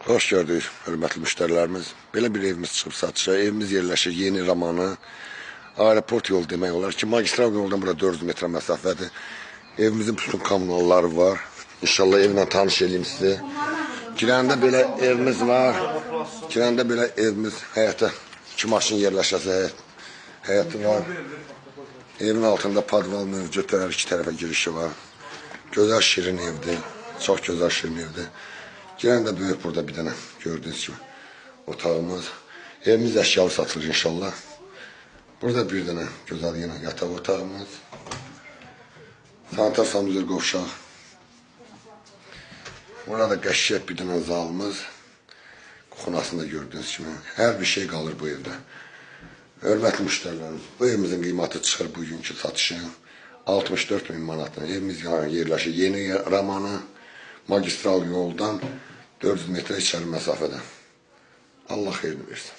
Xoş gördük, hörmətli müştərilərimiz. Belə bir evimiz çıxıb satışa. Evimiz yerləşir Yeni Romanı. Aeroport yolu demək olar ki, magistral yoldan bura 400 metrə məsafədir. Evimizin bütün kommunalları var. İnşallah evlə tanış eləyim sizi. Girəndə belə evimiz var. Girəndə belə evimiz həyətə iki maşın yerləşəsi həyəti var. Evin altında padval mövcuddur, hər iki tərəfə girişi var. Gözəl şirin evdir. Çox gözəl şirin evdir. Girəndə böyük burada bir dənə gördüyünüz kimi otağımız. Evimiz əşyalı satılır inşallah. Burada bir dənə gözəl yenə yataq otağımız. Sanitar sanuzel qovşaq. Burada qəşəng bir dənə zalımız. Kuxunasında gördüyünüz kimi. Hər bir şey qalır bu evdə. Hörmətli müştərilərimiz, bu evimizin qiyməti çıxır bugünkü satışın 64 min manatdan. Evimiz yerləşir Yeni Romanı, magistral yoldan 400 metrə içəri məsafədə. Allah xeyrini versin.